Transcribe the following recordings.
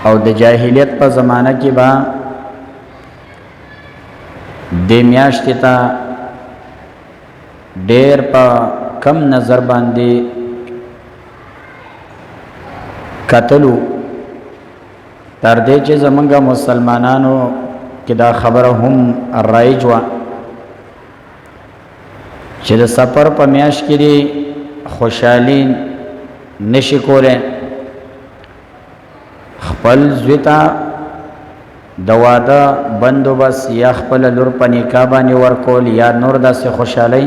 او د جاهلیت په زمانه کې به د میاشتې ته ډېر په کم نظر باندې کتلو، تر دې چې زمونږ مسلمانانو کې دا خبره هم رایج وه چې د سفر په میاشت کې دي خوشحالي نشي کولی، خپل زوی ته د واده بندوبست یا خپل لور په نکاح باندې ورکول یا نور داسې خوشحالي.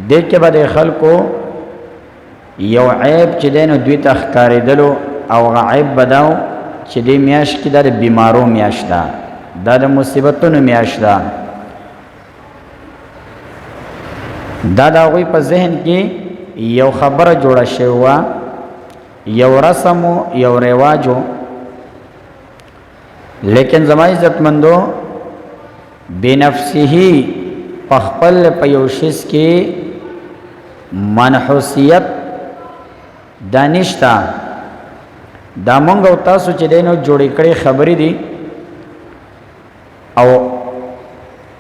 دې کې به د خلکو یو عیب چې دی نو دوی ته ښکارېدلو، او هغه عیب به دا و چې دې میاشت کې دا د بیمارو میاشت ده، دا د مصیبتونو میاشت ده. دا د هغوی په ذهن کې یو خبره جوړه شوې وه، یو رسم و، یو رواج و. لیکن زما عزتمندو، بنفسه په خپل په یو شیز کې منحوسیت دا نشته. دا مونږ او تاسو چې دینو جوړې کړې خبرې دي. او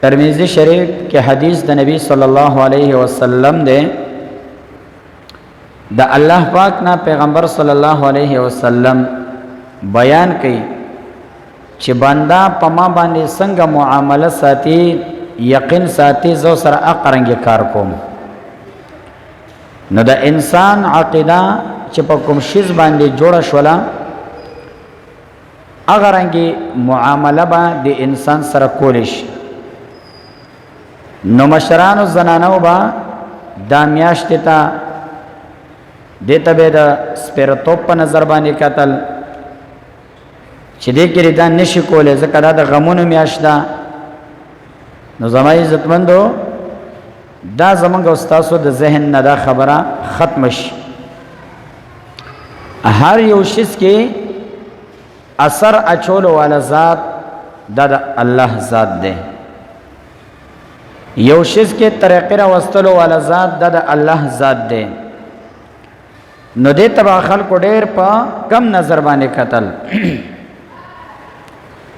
ترمذی شریف کې حدیث د نبی صلی الله علیه وسلم دی، د الله پاک نه پیغمبر صلی الله علیه وسلم بیان کړي چې بندا په ما باندې څنګه معامله ساتي، یقین ساتي، زه سره اقرنګ کار کوم. نو د انسان عقیده چې په کوم شیز باندې جوړه شوله، هغه رنګې معامله به د انسان سره کولی شي. نو مشرانو زنانو به دا میاشتې ته دې ته به د سپیرتوب په نظر باندې کتل چې دې کې دا نشي کولی، ځکه دا د غمونو میاشت ده. نو زما عزتمندو، دا زمونږ او ستاسو د ذهن نه دا خبره ختم شي. هر یو شیز کې اثر اچولو والا ذات دا د الله ذات دی، یو شیز کې ترقی راوستلو والا ذات دا د الله ذات دی. نو دې ته به خلکو ډېر په کم نظر باندې کتل.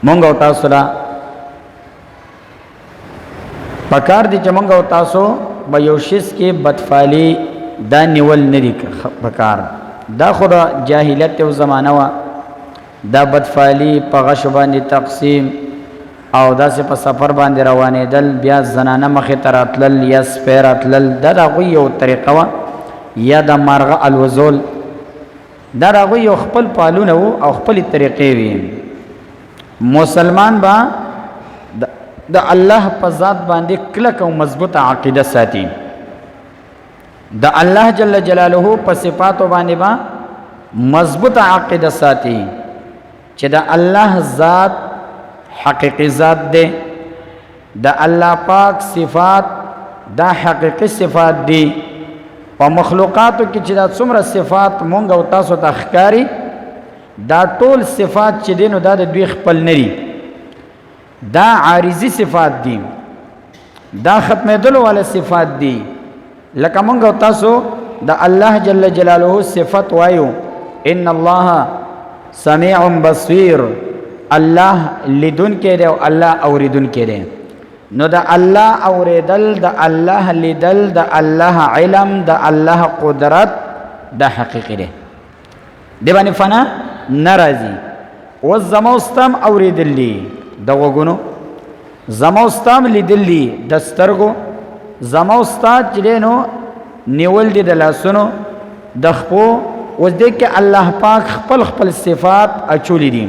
مونږ او تاسو له پکار دي چې مونږ او تاسو به یو شیز کې بدفعلی دا نیول نه دي پکار. دا خو د جاهلیت یو زمانه وه، دا بدفعلی په غشو باندې تقسیم او داسې په سفر باندې روانېدل، بیا زنانه مخې ته راتلل یا سپی راتلل، دا د هغوی یو طریقه وه، یا د مارغه الوزول، دا د هغوی یو خپل پالونه وو او خپلې طریقې وې. مسلمان به د الله په ذات باندې کلک او مضبوطه عقیده ساتي، د الله جل جلاله په صفاتو باندې به مضبوطه عقیده ساتي چې د الله ذات حقیقي ذات دی، د الله پاک صفات دا حقیقي صفات دي. په مخلوقاتو کې چې دا څومره صفات مونږ او تاسو ته ښکاري، دا ټول صفات چې دي نو دا د دوی خپل نه دي، دا عارضي صفات دي، دا ختمېدلو والا صفات دي. لکه مونږ او تاسو د الله جل جلاله صفت وایو، ان الله سمیع بصیر، الله لیدونکی دی او الله اوریدونکی دی. نو د الله اوریدل، د الله لیدل، د الله علم، د الله قدرت دا حقیقي دی، دی باندې فنا نه راځي. اوس زما او ستا هم اورېدل دي د غوږونو، زما او ستا هم لیدل دي د سترګو، زما او ستا چې دی نو نیول دي د لاسونو د خپو. اوس دې کې الله پاک خپل خپل صفات اچولي دي.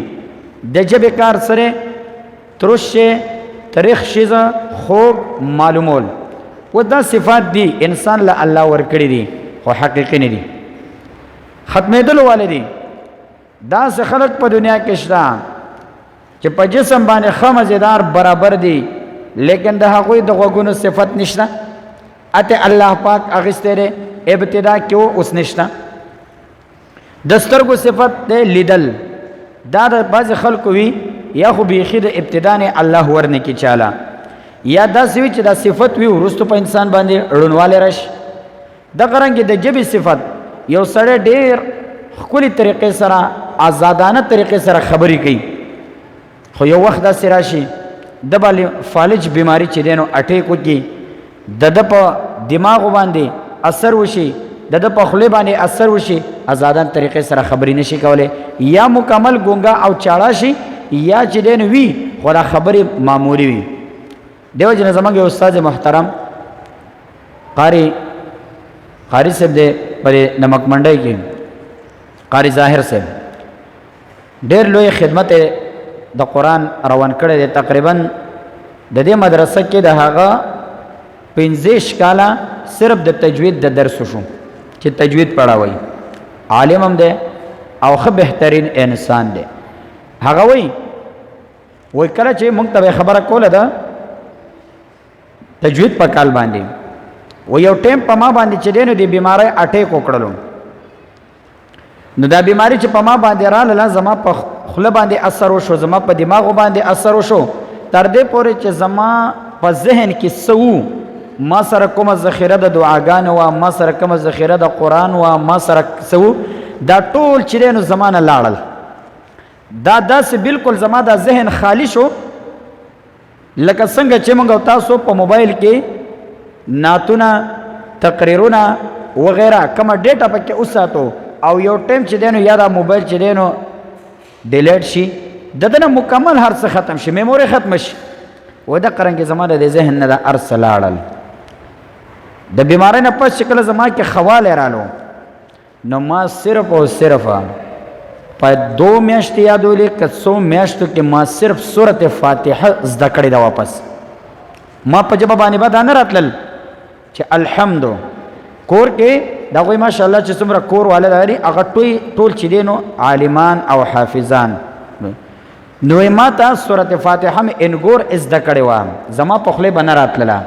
د ژبې کار سره ترش شی، تریخ شیزه، خوږ معلومول، اوس دا صفات دي انسان له الله ورکړي دي، خو حقیقي نه دي، ختمېدلو والے دي. داسې خلک په دنیا کې شته چې په جسم باندې ښه مزیدار برابر دي، لیکن د هغوی د غوږونو صفت نشته، اته الله پاک اخیستی دی، ابتدا کې و اوس نشته. د سترګو صفت دی لیدل، دا د بعضې خلکو وي، یا خو بیخي د ابتدا نه الله ورنه کړي چاله، یا داسې وي چې دا صفت وي وروستو په انسان باندې ړوندوالی راشي. دغه رنګې د ژبې صفت، یو سړی ډېر ښکلي طریقې سره آزادانه طریقې سره خبرې کوي، خو یو وخت داسې راشي د باندې فالج بیماری چې دی نو اټیک وکړي، د ده په دماغو باندې اثر وشي، د ده په خولې باندې اثر وشي، آزادانه طریقې سره خبرې نشي کولی، یا مکمل ګونګه او چاړه شي، یا چې دی نو وي خو دا خبرې معمولي وي. دیو جن زمونږ یو استاد محترم قاری صاحب دی په نمک منډۍ کې، قاری ظاهر صاحب، ډېر لوی خدمت د قرآن روان کړی دی. تقریبا د دې مدرسه کې د هغه 35 کاله صرف د تجوید د درس شو چې تجوید پڑھاوي، عالم هم دی او ښه بهترین انسان دی. هغه وایي، وایي کله چې موږ ته خبره کوله ده تجوید په کال باندې، و یو ټیم په ما باندې چې دی نو د بیمارۍ اټیک وکړلو، نو دا بیماری چې په ما باندې راغله زما په خوله باندې اثر وشو، زما په دماغو باندې اثر وشو، تر دې پورې چې زما په ذهن کې څه وو، ما سره کومه ذخیره د دعاګانو وه، ما سره کومه ذخیره د قرآن وه، ما سره څه وو، دا ټول چې دی نو زما نه لاړل. دا داسې بالکل زما دا ذهن خالی شو، لکه څنګه چې موږ تاسو په موبایل کې نعتونه، تقریرونه وغیره کومه ډیټا پکې وساتو، او یو ټایم چې دی نو یا دا موبایل چې دی نو ډیلیټ شي، د ده نه مکمل هر څه ختم شي، میموري ختم شي. و دقه رنګې زما د دې ذهن نه دا هر څه لاړل. د بیمارۍ نه پس چې کله زما کې خوالی رالو، نو ما صرف او صرف په 2 میاشتې یادولې که څو میاشتو کې ما صرف سورت فاتحه زده کړې ده واپس. ما په ژبه باندې به دا نه راتلل چې الحمد. کور کې د هغوی ماشاءالله چې څومره کور والا لري هغه ټول چې دی نو عالمان او حافظان، نو ما ته سورت فاتحه مې انګور زده کړې وه، زما په خولې به نه راتلله.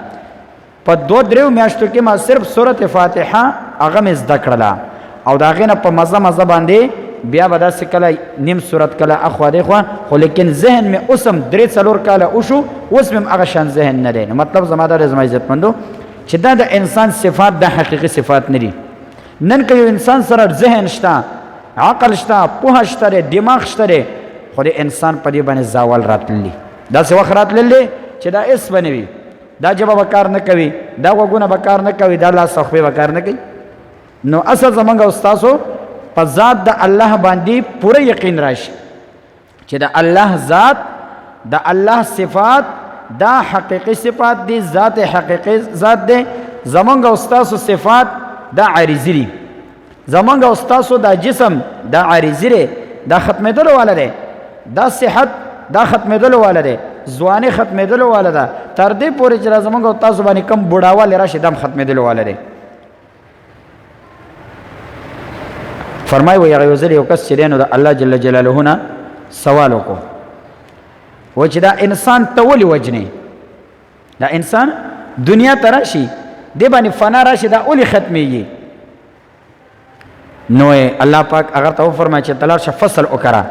په 2-3 میاشتو کې ما صرف سورت فاتحه هغه مې زده کړله، او د هغې نه په مزه مزه باندې بیا به داسې کله نیم سورت کله اخوا دیخوا، خو لیکن ذهن مې اوس هم 3-4 کاله وشو، اوس مې هم هغه شان ذهن نه دی. نو مطلب زما دا دی زما عزتمندو چې دا د انسان صفات د حقیقي صفات نه دي. نن که یو انسان سره ذهن شته، عقل شته، پوهه شته دی، دماغ شته دی، خو د انسان په دې باندې زوال راتللی، داسې وخت راتللی چې دا هېڅ به نه وي، دا ژبه به کار نه کوي، دا غوږونه به کار نه کوي، دا لاس او خپې به کار نه کوي. نو اصل زمونږ او ستاسو په ذات د الله باندې پوره یقین راشي چې د الله ذات، د الله صفات، دا حقیقي صفات دي، ذات حقیقي ذات دی. زمونږ او ستاسو صفات دا عارضي دي، زمونږ او ستاسو دا جسم دا عارضي دی، دا ختمېدلو والا دی، دا صحت دا ختمېدلو والا دی، ځواني ختمېدلو والا ده، تر دې پورې چې زمونږ او تاسو باندې کوم بوډاوالی راشي دا هم ختمېدلو والا دی. فرمایي وایي هغه یو ځل یو کس چې دی نو د الله جل جلاله نه سوال وکړو، و چې دا انسان ته ولې وژنې، دا انسان دنیا ته راشي دې باندې فنا راشي دا ولې ختمېږي؟ نو الله پاک هغه ته وفرمایي چې ته لاړ شه فصل وکره،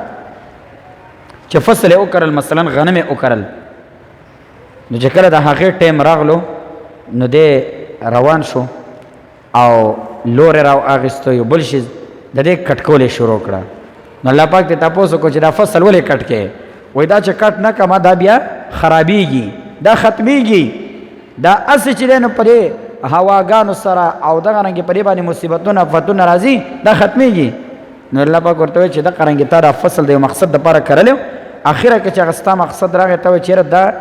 چې فصل یې وکرل، مثلا غنم یې وکرل، نو چې کله د هغې ټایم راغلو نو دی روان شو او لور یې راواخیستو، یو بل شي د دې کټکول یې شروع کړه. نو الله پاک ترې تپوس وکړو چې دا فصل ولې کټ کې؟ وایي دا چې کټ نه کړم دا بیا خرابېږي، دا ختمېږي، دا هسې چې دی نو په دې هواګانو سره او دغه رنګې په دې باندې مصیبتونه افتونه راځي، دا ختمېږي. نو الله پاک ورته وایي چې دغه رنګې تا دا فصل د یو مقصد دپاره کرلی و، اخره کې چې هغه ستا مقصد راغی ته وایي چېرې دا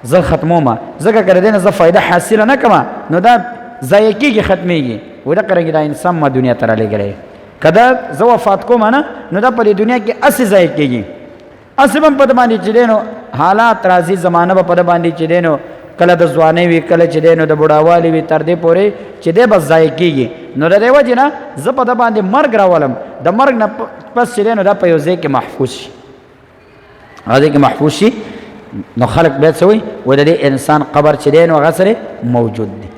زه ختموم، ځکه که د دې نه زه فایده حاصله نه کړم نو دا ضایع کېږي، ختمېږي. وایي دغه رنګې دا انسان ما دنیا ته رالیږلی، که دا زه وفات کوم نه نو دا په دې دنیا کې هسې ضایع کېږي، هسې به هم په ده باندې چې دی نو حالات راځي، زمانه به په ده باندې چې دی نو کله د ځوانۍ وي، کله چې دی نو د بوډاوالي وي، تر دې پورې چې دی به ضایع کېږي. نو د دې وجې نه زه په ده باندې مرګ راولم، د مرګ نه پس چې دی نو دا په یو ځای کې محفوظ شي، هغه ځای کې محفوظ شي. نو خلک بیا څه وایي؟ وایي د دې انسان قبر چې دی نو هغه سره موجود دی.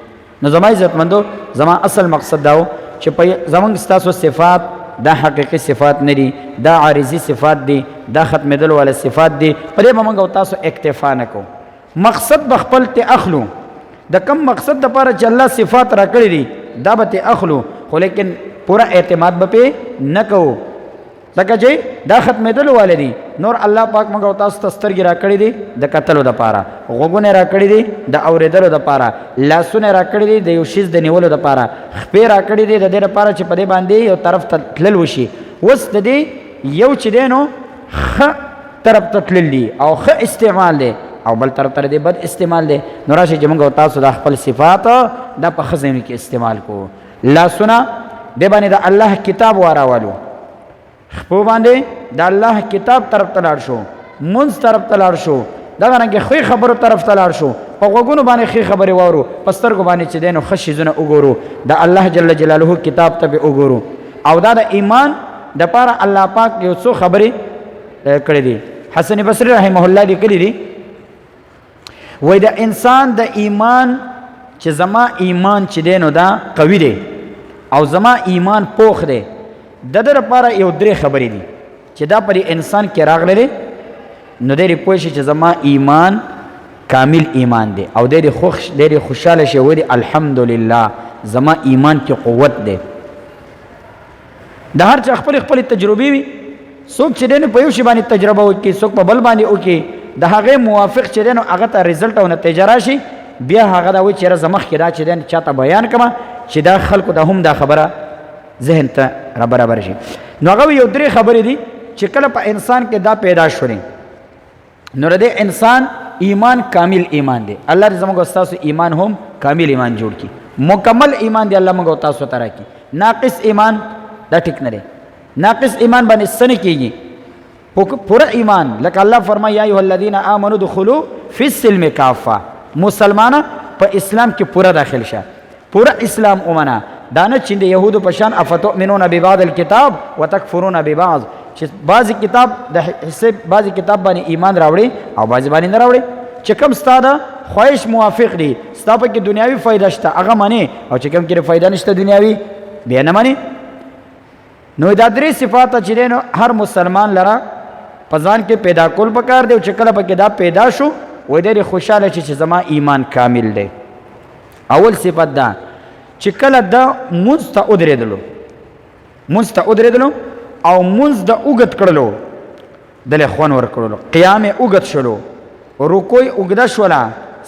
نو زما عزتمندو، زما اصل مقصد دا و چې په زمونږ ستاسو صفات دا حقیقي صفات نه دي، دا عارضي صفات دي، دا ختمېدلو والا صفات دي، په دې به موږ او تاسو اکتفا نه کوو. مقصد به خپل ته اخلو، د کم مقصد دپاره چې الله صفات راکړي دي دا به ته اخلو، خو لیکن پوره اعتماد به پې نه کوو. ځکه چې دا ختمېدلو والے دي. نور الله پاک موږ او تاسو ته سترګې راکړې دي د کتلو دپاره، غوږونه راکړي دي د اورېدلو دپاره، لاسونه راکړي دي د یو شیز د نیولو دپاره، خپې راکړي دي د دې لپاره چې په دې باندې یو طرف ته تلل وشي. اوس د دې یو چې دی نو ښه طرف ته تلل دي او ښه استعمال دی، او بل طرف ته دې بد استعمال دی. نو راشئ چې موږ او تاسو دا خپل صفات دا په ښه ځایونو کې استعمال کړو. لاسونه دې باندې د الله کتاب واراولو، خپو باندې د الله کتاب طرف ته لاړ شو، مونځ طرف ته لاړ شو، دغه رنګې ښې خبرو طرف ته لاړ شو، په غوږونو باندې ښې خبرې واورو، په سترګو باندې چې دی نو ښه شیزونه وګورو، د الله جل جلاله کتاب ته به وګورو. او دا د ایمان دپاره الله پاک یو څو خبرې کړې دي. حسن بصري رحمه الله لیکلي دي، وایي د انسان د ایمان چې زما ایمان چې دی نو دا قوي دی او زما ایمان پوخ دی، د ده لپاره یو درې خبرې دي چې دا پر انسان کې راغلی دی نو دی دې پوه شي چې زما ایمان کامل ایمان دی، او دی دې خوښ، دی دې خوشحاله شي، وایي الحمدلله زما ایمان کې قوت دی. د هر چا خپلې خپلې تجربې وي، څوک چې دی نو په یو شي باندې تجربه وکړي، څوک په بل باندې وکړي، د هغې موافق چې دی نو هغه ته رزلټ او نتیجه راشي، بیا هغه دا وایي چې یاره زه مخکې دا چې دی نو چاته بیان کړم چې دا خلکو ته هم دا خبره ذهن ته را برابر شي. نو هغه یو درې خبرې دي چې کله په انسان کې دا پیدا شولې نو د دې انسان ایمان کامل ایمان دی. الله دې زموږ ستاسو ایمان هم کامل ایمان جوړ کړي، مکمل ایمان دی الله موږ او تاسو ته راکړي. ناقص ایمان دا ټیک نه دی، ناقص ایمان باندې څه نه کېږي. پوره ایمان لکه الله فرمایي یا ایها الذین آمنوا ادخلوا فی السلم کافه، مسلمانه په اسلام کې پوره داخل شه، پوره اسلام ومنه. دا نه چې د یهودو په شان افتؤمنون ببعض الکتاب وتکفرون ببعض، چې بعضې کتاب د حصې بعضې کتاب باندې ایمان راوړي او بعضې باندې نه راوړي، چې کوم ستا د خواهش موافق دي، ستا پکې دنیاوي فایده شته هغه منې، او چې کوم کې فایده نشته دنیاوي بیا نه منې. نو دا درې صفات چې دی نو هر مسلمان لره په ځان کې پیدا کول پکار دی، او چې کله پکې دا پیدا شو وایي دی دې خوشحاله شي چې زما ایمان کامل دی. اول صفت دا چې کله دا مونځ ته ودرېدلو، مونځ ته ودرېدلو او مونځ د اوږد کړلو، دله خوند ورکړلو، قیام یې اوږد شولو، رکوع یې اوږده شوله،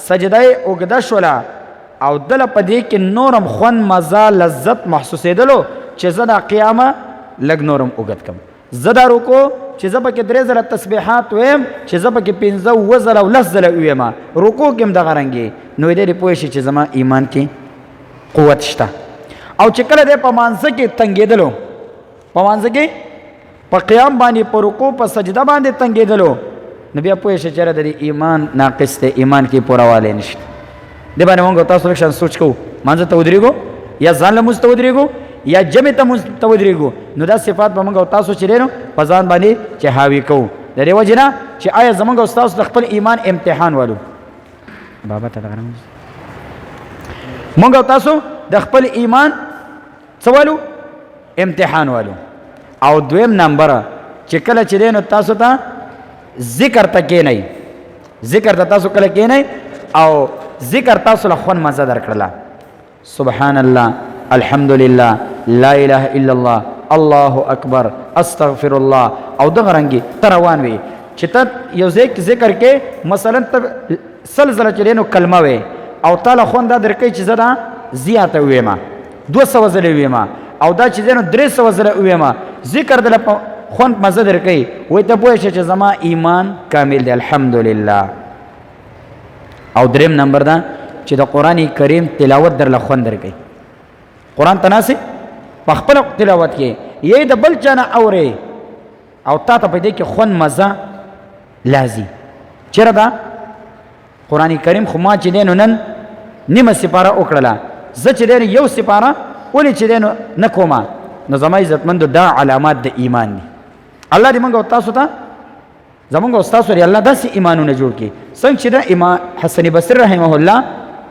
سجده یې اوږده شوله، او دله په دې کې نورم خوند مزه لذت محسوسېدلو چې زه دا قیامه لږ نورم اوږد کړم، زه دا رکوع چې زه پکې درې ځله تسبیحات ویم چې زه پکې پنځه اووه ځله او لس ځله وویم، رکوع کې هم دغه رنګې، نو دی دې پوه شي چې زما ایمان کې قوت شته. او چې کله دی په مانځه کې تنګېدلو، په مانځه کې په قیام باندې په رکوع په سجده باندې تنګېدلو، نو بیا پوه شي چې یاره د دې ایمان ناقص دی، ایمان کې پوره نشته. دې باندې مونږ تاسو لږ شان سوچ کوو، مانځه ته ودرېږو یا ځان له مونځ ته ودرېږو یا جمع ته مونځ ته ودرېږو، نو دا صفات به مونږ او تاسو چې دی نو په ځان باندې چې حاوي کوو. د دې وجې نه چې آیا زمونږ او ستاسو د خپل ایمان امتحان والو، بابا ته دغه مونږ او تاسو د خپل ایمان څه والو؟ امتحان والو. او دویم نمبر چې کله چې دی نو تاسو ته ذکر ته کښېنئ، ذکر ته تاسو کله کښېنئ او ذکر تاسو له خوند مزه درکړله، سبحان الله، الحمد لله، لا اله الا الله، الله اکبر، استغفر الله، او دغه رنګې ته روان وي چې ته یو ځای کې ذکر کې مثلا ته سل ځله چې دی نو کلمه وې او تا له خوند دا درکوي چې زه دا زیاته ووایم، 200 ځله ووایم، او دا چې دی نو 300 ځله ووایم، ذکر دله په خوند مزه درکوي، وایي ته پوه شې چې زما ایمان کامل دی الحمدلله. او دریم نمبر دا چې د قرآن کریم تلاوت درله خوند درکوي، قرآن ته ناست په خپله تلاوت کې یې د بل چا نه اورې او تا ته په دې کې خوند مزه لازي. چېرې ده قرآن کریم خو ما چې دی نو نن نیمه سپاره وکړله، زه چې دی نو یو سپاره ولې چې دی نو نه کومه، نو زما عزتمندو دا علامات د ایمان دي. الله دې موږ او تاسو ته زمونږ او ستاسو دې الله داسې ایمانونه جوړ کړي څنګه چې د امام حسن بصري رحمه الله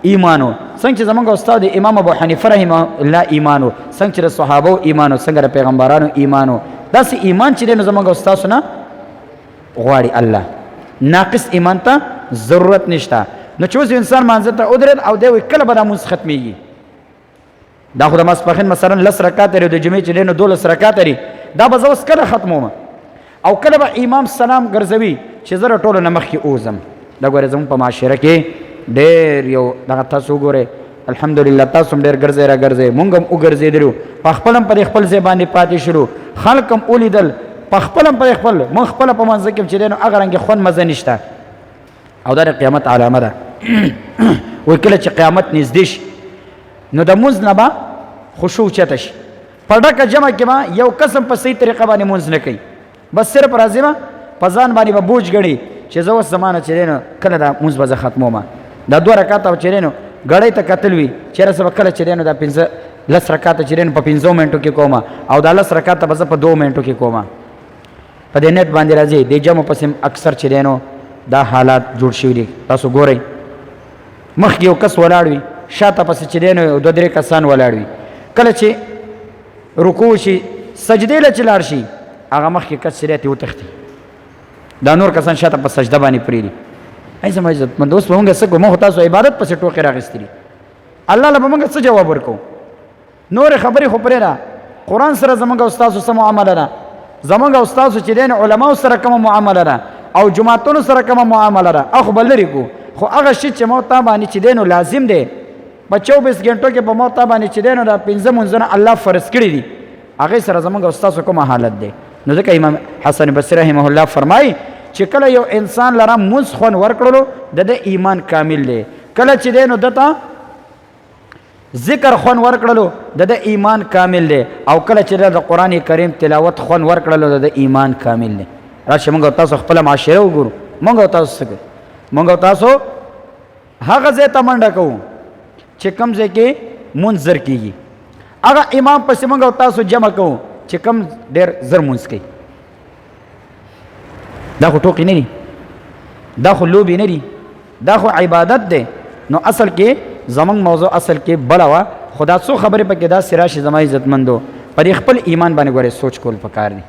ایمانو، څنګه چې زمونږ او ستاسو د امام ابو حنیفه رحمه الله ایمانو، څنګه چې د صحابو ایمانو، څنګه د پیغمبرانو ایمانو، داسې ایمان چې دی نو زمونږ او ستاسو نه غواړي الله. ناقص ایمان ته ضرورت نشته. نو چې اوس انسان مانځه ته ودرېد او دی وایي کله به دا مونځ ختمېږي، دا خو د ماسپښین مثلا لس رکعاته لري، د جمعې چې دی نو 12 رکعاته لري، دا به زه اوس کله ختموم؟ او کله به امام سلام ګرځوي چې زه له ټولو نه مخکې ووځم. دا ګورئ زموږ په معاشره کې ډېر یو دغه، تاسو وګورئ، الحمدلله تاسو هم ډېر ګرځئ را ګرځئ، مونږ هم وګرځېدلو، په خپل هم په دې خپل ځای باندې پاتې شولو، خلک هم ولیدل، په خپل هم په خپل مونږ خپله په منځ کې چې دی نو هغه رنګې خوند مزه نشته. او دا د قیامت علامه ده. وایي کله چې قیامت نږدې شي نو د مونځ نه به خشوع اوچته شي. په ډکه جمع کې به یو کس هم په صحیح طریقه باندې مونځ نه کوي، بس صرف راځي به په ځان باندې به بوج ګڼي چې زه اوس زما نه چې دی نو کله دا مونځ به زه ختموم. دا دوه رکعته چې دی نو ګړۍ ته کتل وي چې یاره زه به کله چې دی نو دا پنځه لس رکعته چې دی نو په پنځو منټو کې کوم، او دا لس رکعته به زه په دوو منټو کې کوم. په دې نیت باندې راځي. د جمع پسې اکثر چې دی نو دا حالات جوړ شوي دي. تاسو ګورئ مخکې یو کس ولاړ وي، شاته پسې چې دی نو دوه درې کسان ولاړ وي. کله چې رکوع شي، سجدې له چې لاړ شي، هغه مخکې کس چې دی ترې وتښتي، دا نور کسان شاته په سجده باندې پرېږدي. ای زما عزتمند، اوس به مونږ څه کوو؟ موږ تاسو عبادت پسې ټوقې راغستې دي، الله له به مونږ څه جواب ورکوو؟ نورې خبرې خو پرېږده، قرآن سره زمونږ او ستاسو څه معامله ده؟ زمونږ او ستاسو چې دی نو علماو سره کومه معامله ده او جوماتونو سره کومه معامله ده، هغه خو به لرې کړو، خو هغه شي چې مو تا باندې چې دی نو لازم دی په 24 ګنټو کې په مو تا باندې چې دی نو دا پنځه مونځونه الله فرض کړي دي، هغې سره زمونږ او ستاسو کومه حالت دی؟ نو ځکه امام حسن بصري رحمه الله فرمایي چې کله یو انسان لره مونځ خوند ورکړلو د ده ایمان کامل دی، کله چې دی نو ده ته ذکر خون ورکړلو د ده ایمان کامل دی، او کله چې د قرآن کریم تلاوت خون ورکړلو د ده ایمان کامل دی. راشئ موږ تاسو خپله معاشره وګورو، موږ تاسو څه کوو؟ موږ تاسو هغه ځای ته منډه کوو چې کوم ځای کې مونځ زر کېږي، هغه امام پسې موږ تاسو جمع کوو چې کوم ډېر زر مونځ کوي. دا خو ټوقې نه دي، دا خو لوبې نه دي، دا خو عبادت دی. نو اصل کې زمونږ موضوع اصل کې بله وه، خو دا څو خبرې پکې داسې راشي زما عزتمندو، په دې خپل ایمان باندې ګورې سوچ کول پکار دي.